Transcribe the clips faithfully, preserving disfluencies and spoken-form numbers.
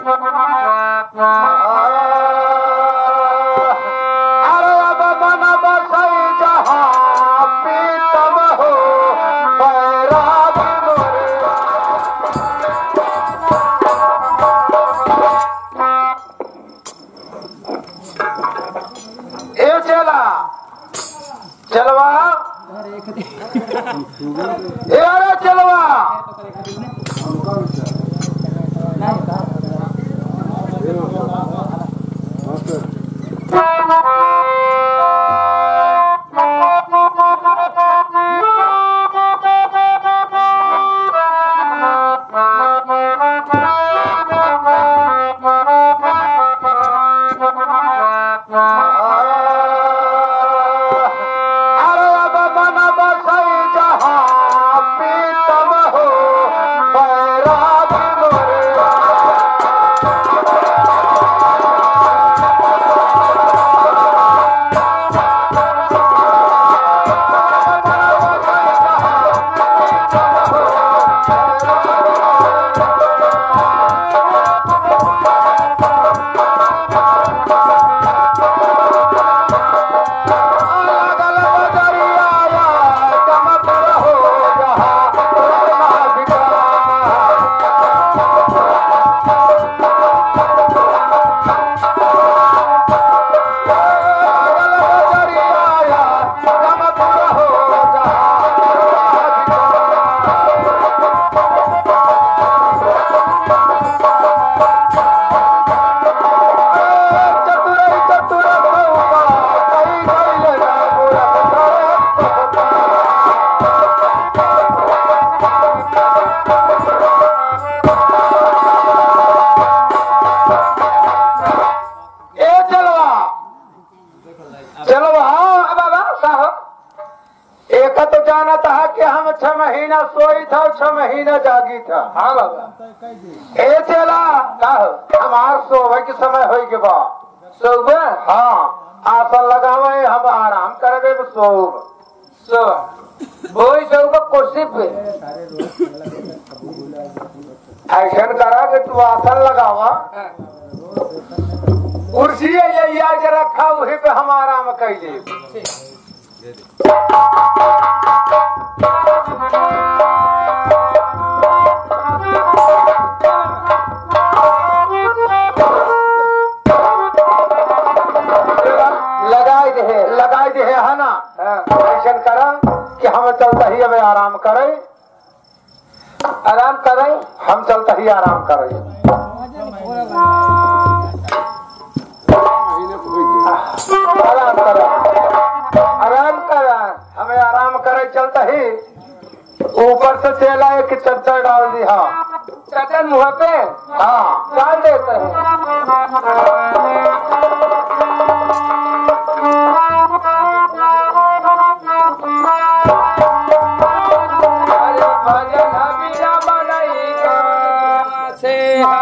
अरे अब मन बसई जहाँ प्रीतम हो, बैरागी मोरे। ए चेला, चेलवा, ए अरे चेलवा। अरे अब मन बसई जहाँ प्रीतम हो, बैरागी मोरे। ए चेलवा, चेलवा, हाँ बाबा, का हो? एक तो जानत हा कि हम छह महीना सोई था, छह महीना जागी था। हाँ बाबा। ए चेला, का हो? हमार सोवे के समय होई के बा। सोवे? हाँ, आसन लगावे, हम आराम करबे, सोब। सो, वही सब कुर्सी पे। ऐसन करा कि तू आसन लगावा। कुर्सी है ये, ये आज रखा, वही पे हम आराम कर ले। लगाई दे, लगाई दे, है ना? हाँ। ऐसन करा कि हम चलता ही अब आराम करे। आराम करे। हम चलता ही आराम करे। आराम करे। आराम करे। हमें आराम करे चलता ही। ऊपर से चेला एक चद्दर डाल दिया। चद्दर मुँह पे? हाँ। डाल देते हैं। अरे भजन बिना मनई का से है।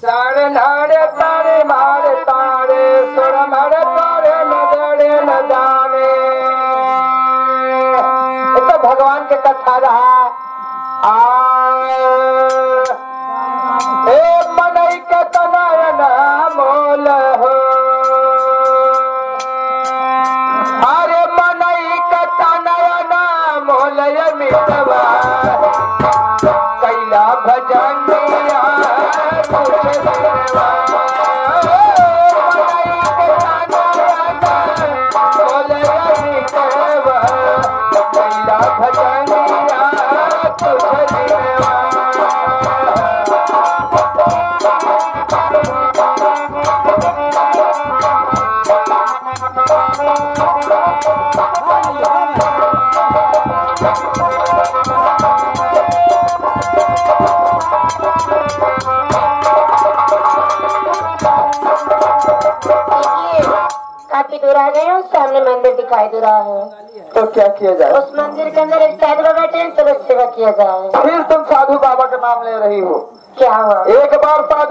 ताड़े नाड़े ताड़े मारे ताड़े, सोड़ मारे ताड़े न जड़े न जाने। ये तो भगवान के कथा रहा। आ, ए मनई के तनय ना मोल हो। अरे मनई के तनय ना मोल ये मितवा। कैला भजनिया कुछ देवा। मनई के तनय ना मोल ये मितवा। कैला भजनिया कुछ देवा। काफी दूर आ गए हैं, सामने मंदिर दिखाई दे रहा है। तो क्या किया जाए? उस मंदिर के अंदर एक साधु बाबा बैठे हैं, चलो सेवा किया जाए। फिर तुम साधु बाबा का नाम ले रही हो। क्या हुआ? एक बार साधु